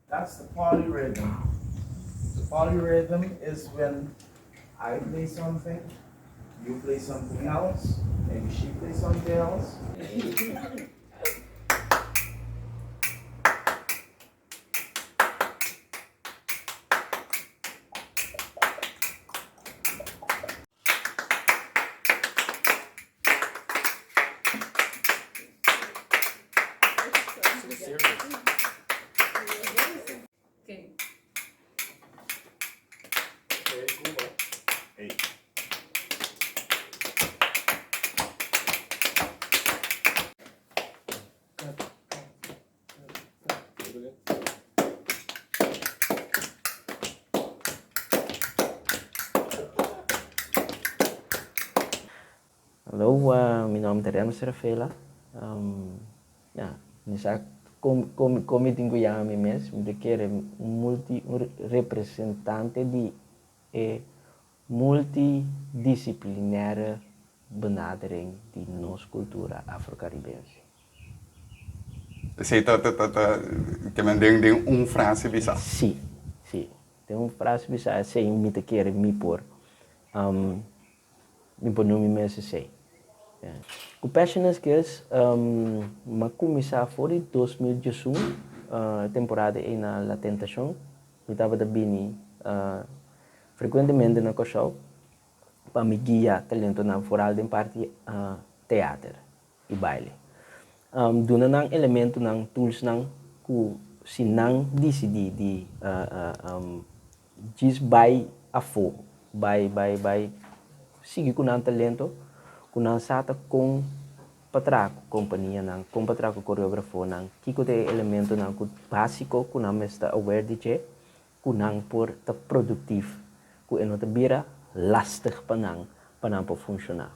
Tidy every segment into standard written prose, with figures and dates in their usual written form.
That's the polyrhythm. The polyrhythm is when I play something, you play something else, maybe she plays something else. Hallo, mi nòmber ta Rems Rafaela. Ya, mi sa kon kon kon mi tin ku yama mi mes, mi ta kere un multi un representante di e multidisciplinaire benadering di nos kultura Afro-Caribense. Esei ta ta ta ta ke men den den un frase bisa. Sí, sí. Den un frase bisa esei mi ta kere mi por mi por nomi mes esei. Ku Passionate Skills mi a kuminsá for di 2011, e temporada ei na La Tentacion. Mi tabata bini Frekuentemente na Kòrsou pa mi guia talentonan foral den parti teater i baile. Duna nan elementonan, toolsnan ku si nan disidí di djis bai afó, bai bai bai sigui ku nan talento, ku nan sa ta kon pa traha ku kompanianan, kon pa traha ku koreografonan, kiko ta e elementonan ku básiko ku nan mester aware di dje ku nan por ta produktief, ku e no ta bira lastig pa nan, pa nan por funshoná.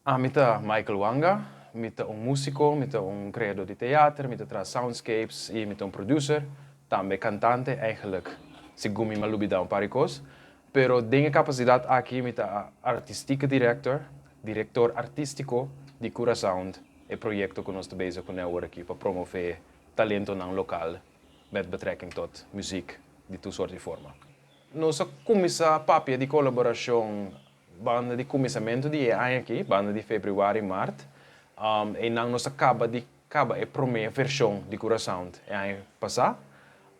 Ami ta Michael Wanga, mi ta un músiko, mi ta un kreador di teater, mi ta traha soundscapes i mi ta un producer, tambe kantante, eigenlijk segun mi m'a lubidá un par di kos, pero den e kapasidat aki mi ta artistieke director, direktor artístiko, di Curasound, e proyekto ku nos ta bezig kuné awor aki pa promové talentonan lokal. Met betrekking tot muziek di tur soort di forma. Nos a kuminsá papia di kolaborashon banda di kuminsamentu di e aña aki, banda di februari, mart. Einan nos a kaba di kaba e promé vershon di Curasound e aña pasá.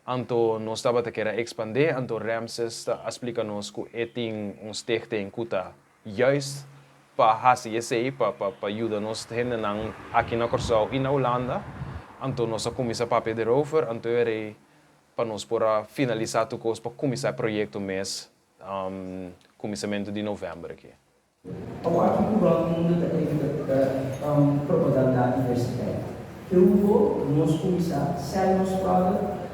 Anto nos tabata kier a ekspandé, anto Ramses ta a splika nos ku e tin un stichting ku ta juist pa hasi esei, pa pa pa yuda nos hendenan aki na Kòrsou i na Hulanda. Anto nos a kuminsá papia derover, anto e rei pa nos por a finalisá tur kos pa kuminsá e proyekto mes kuminsamentu di novèmber aki. Awor aki ku rònt mundu ta eigenlijk ta propagandá diversiteit. Ke hubo nos kuminsá sell nos product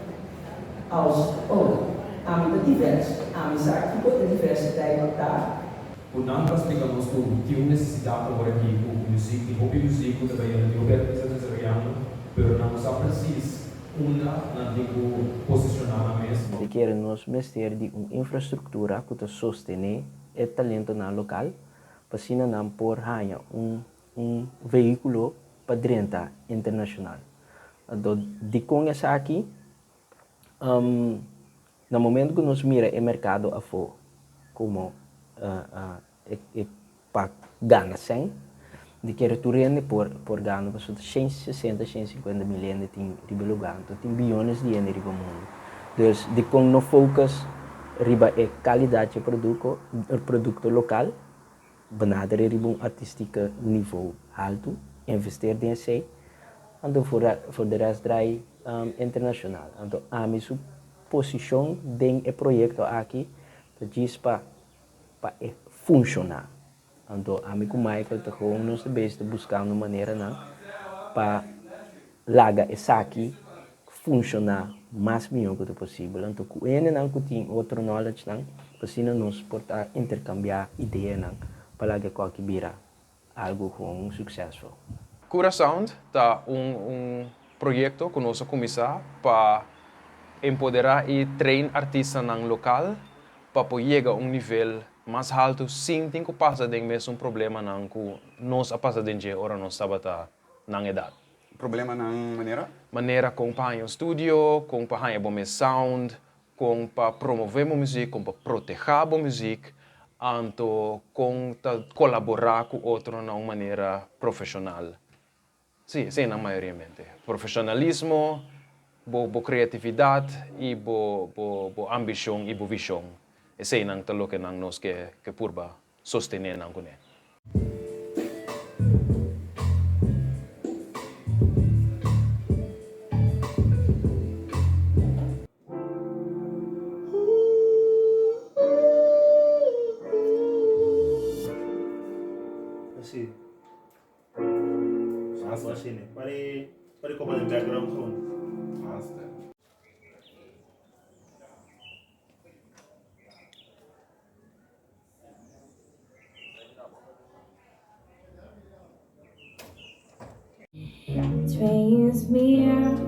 als oh, ami ta divers, ami sa kiko e diversiteit ta. Ku nan ta splika nos ku tin un nesesidat awor aki ku muzik, tin hopi muzik ku ta bayendo, tin hopi artista desaroyando, pero nan no sa presis unda nan tin ku posishoná nan mes. Si kere nos mester di un infrastruktura ku ta sostené e talentonan lokal pa asina nan por haña un un vehíkulo pa drenta internashonal. Anto dikon esaki? Na momento ku nos mira e merkado afó komo e pa gana sèn, di kere tur hende por por gana pasobra ta shen sesenta, shen sinkuenta mil hende tin riba e lugá, anto tin biyones di hende riba mundu. Dus dikon no focus riba e kalidat dje produko produkto lokal, Benadere riba un artistieke niveau haltu, investeer den esei, anto voor de rest draai internacional. Anto ami su posicion den e proyecto aki ta djis pa pa e funciona. Anto ami cu Michael ta gewoon nos ta bezig ta buscando maneranan pa laga esaki funciona mas miho cu ta posibel. Anto cu hendenan cu tin otro knowledgenan, pa asina nos por ta intercambia ideanan pa laga e koki bira algo gewoon succesvol. Curasound ta un un proyecto cu nos a cuminsa pa empodera y train artistanan local pa por yega un nivel mas halto sin tin cu pasa den mesun problemanan cu nos a pasa den dje ora nos tabata nan edad. Problemanan manera? Manera kon pa haña un studio, kon pa haña bo mes sound, kon pa promové bo muzik, kon pa protehá bo muzik, anto kon ta kolaborá ku otro na un manera profeshonal. Sí, eseinan mayoriamente. Profeshonalismo, bo bo kreatividat i bo bo bo ambishon i bo vishon. Eseinan ta lokenan nos ke ke purba sostené nan kuné. Así. Así, Pare, pare como de background gewoon. Trains me out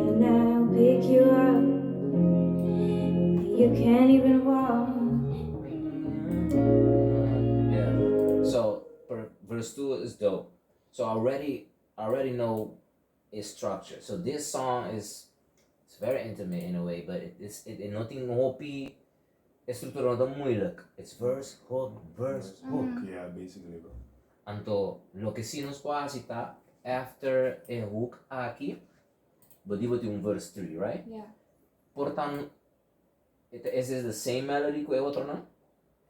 And I'll pick you up You can't even walk Yeah. So per verse 2 is dope. So already I already know its structure. So this song is it's very intimate in a way, but it is it, it nothing hopi e structura no ta moeilijk. It's verse, hook, verse, hook. Yeah, basically bro. Anto loke si nos por hasi ta after e hook aki bo di bo tin un verse 3, right? Yeah. Por tan e ta is it the same melody ku e otronan?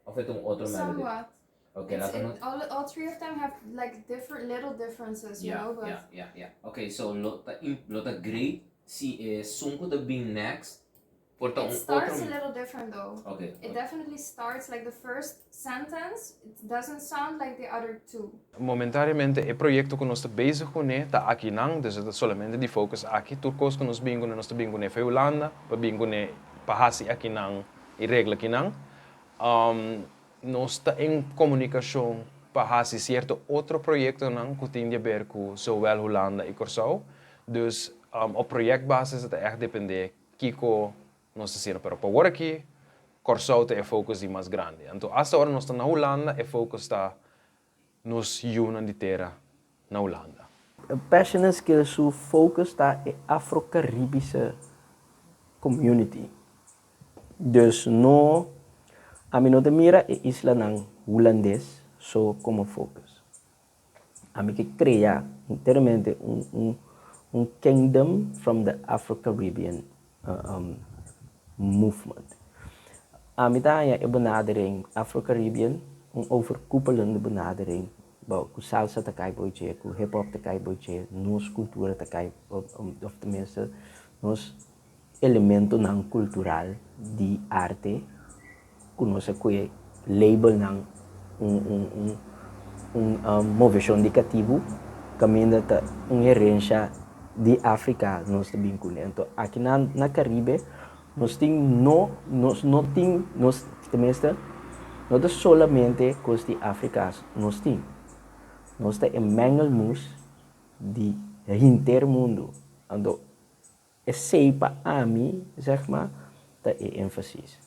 Of e ta un otro melody? Somewhat. Okay, It's, laat it, nos all, all three of them have like different little differences, you Yeah, know, but yeah, yeah, yeah. Okay, so lo ta im- lo ta great si e sun ku ta bin next por ta it un starts otro a little different though. Okay. It definitely starts like the first sentence, it doesn't sound like the other two. Momentariamente e proyekto ku nos ta bezig kuné ta akinan, dus e ta solamente di focus aki. Tur kos ku nos bin kuné nos ta bin kuné for Hulanda pa bin kuné pa hasi akinan i regla akinan. Nos ta en komunikashon pa hasi sierto otro proyektonan ku tin di aber ku zowel Hulanda i Kòrsou. Dus op projektbasis e ta ègt dependé kiko nos ta hasiendo. Pero pa wor aki Kòrsou ta e focus di mas grandi. Anto asta ora nos ta na Hulanda e focus ta nos yunan di tera na Hulanda. Passion and Skill su focus ta e Afro-Caribische community. Dus no, ami no ta mira e islanan Hulandes so como focus. Ami ke crea enteramente un un un kingdom from the Afro-Caribbean movement. Ami ta haña e benadering Afro-Caribbean un overkoepelende benadering bo ku salsa ta kai bo dje, ku hip hop ta kai bo dje, nos kultura ta kai of tenminste nos elementonan kultural di arte ku nos a kue labelnan un un un un moveshon di katibu kaminda ta un herensha di Afrika nos ta bin kuné. Anto aki na na Karibe nos tin no nos no tin nos tenminste no ta solamente kos di Afrika nos tin. Nos ta e mengelmoes di henter mundu. Anto Esei pa ami, zeg maar, ta e énfasis.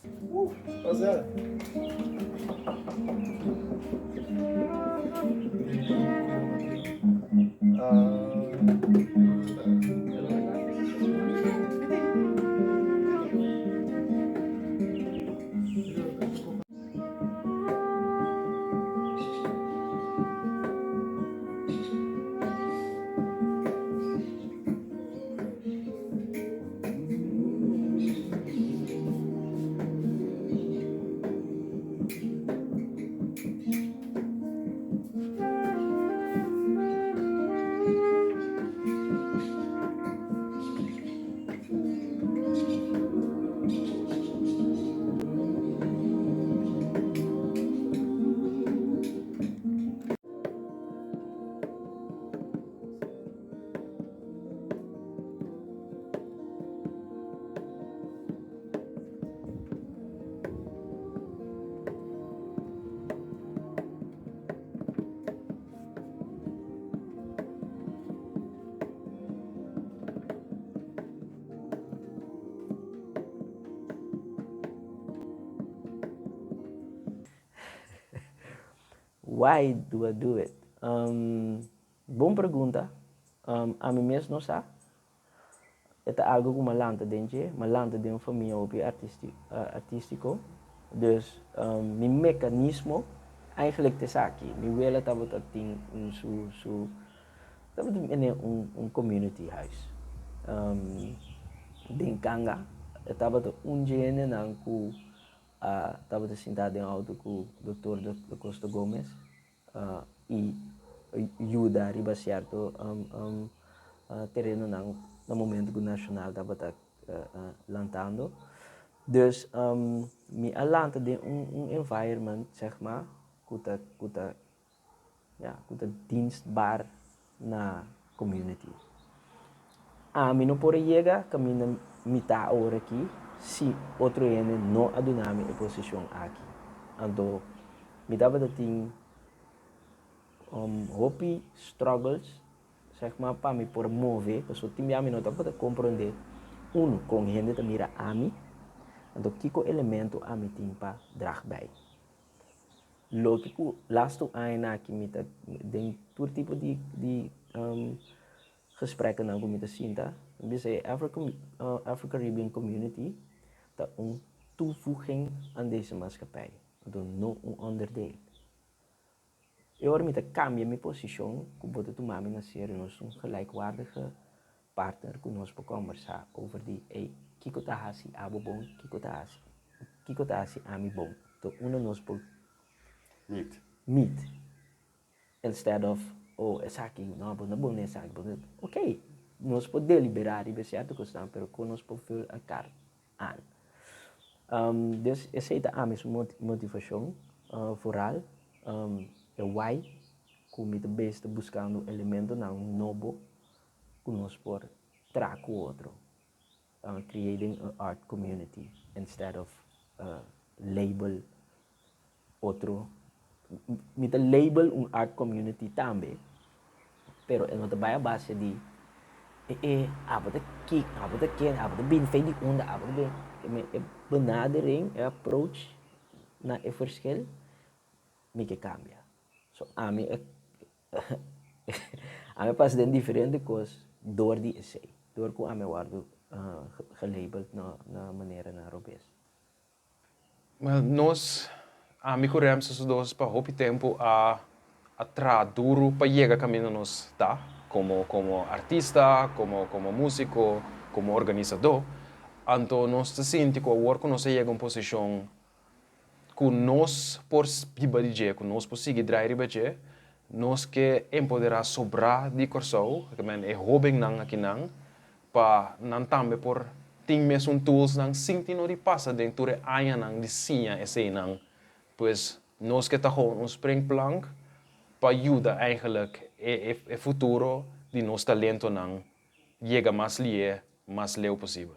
Why do I do it? Um, bon pregunta. Ami mes no sa. E ta algo ku mi a lanta den dje. Mi a lanta den un famia hopi artístiko. Dus mi mekanismo eigenlijk ta esaki. Mi wela tabata tin un su su tabata mene un un community huis den Kanga. E tabata un dje hendenan ku a tabata sinta den auto ku doktor Da Costa Gomez. I yuda riba sierto terenonan na momento ku Nacional tabata lantando. Dus mi a lanta den un environment zeg maar ku ta ku ta ya ku ta dienstbaar na community. Ami no por a yega kaminda mi ta awor aki si otro hende no a duna mi e posishon aki. Anto mi tabata tin hopi struggles zeg maar pa mi por move pasobra tin bia mi no tabata comprende uno kon hende ta mira ami anto kiko elemento ami tin pa drag bij. Loke ku lastu añanan aki mi ta den tur tipo di di gesprekkenan ku mi ta sinta, mi bisa e Afro-Caribbean community ta un toevoeging aan deze maatschappij, anto no un onderdeel. E ora mi ta kambia mi posishon ku bo ta tuma mi na serio, nos un gelijkwaardige partner ku nos por kòmbersá over di, ey, kiko ta hasi abo bon, kiko ta hasi, kiko ta hasi ami bon. Enton unda nos por Meet. meet instead of, oh, esaki, no, bo no bon den esaki, bo no, ok, nos por deliberá riba e sierto kosnan, pero kon nos por vul elkar aan. Dus esei ta ami su motivashon vooral, e why ku mi ta bes ta buskando elementonan nobo ku nos por traha ku otro, creating a art community instead of label otro. Mi ta label un art community tambe, pero e no ta bai a base di e e abo ta ki, abo ta ken, abo ta bini fei di unda, abo ta bini. E benadering, e approach na e verschil mi ke kambia. So ami a Ami a pasa den diferente kos dor di esei, dor ku ami a wòrdu gelabeld na maneranan robes. Well, nos, ami ku Remse su dos pa hopi tempu a a traha duru pa yega kaminda nos ta komo komo artista, komo komo músiko, komo organisadó. Anto nos ta sinti ku awor ku nos a yega un posishon ku nos por biba di dje, ku nos por sigui drai riba dje, nos ke empoderá sobrá di Kòrsou, ke men e hóbennan akinan, pa nan tambe por tin mesun toolsnan sin tin no di pasa den tur e añanan di siña eseinan. Pues nos ke ta gewoon un springplank pa yuda eigenlijk e e futuro di nos talentonan yega mas lié, mas leu posibel.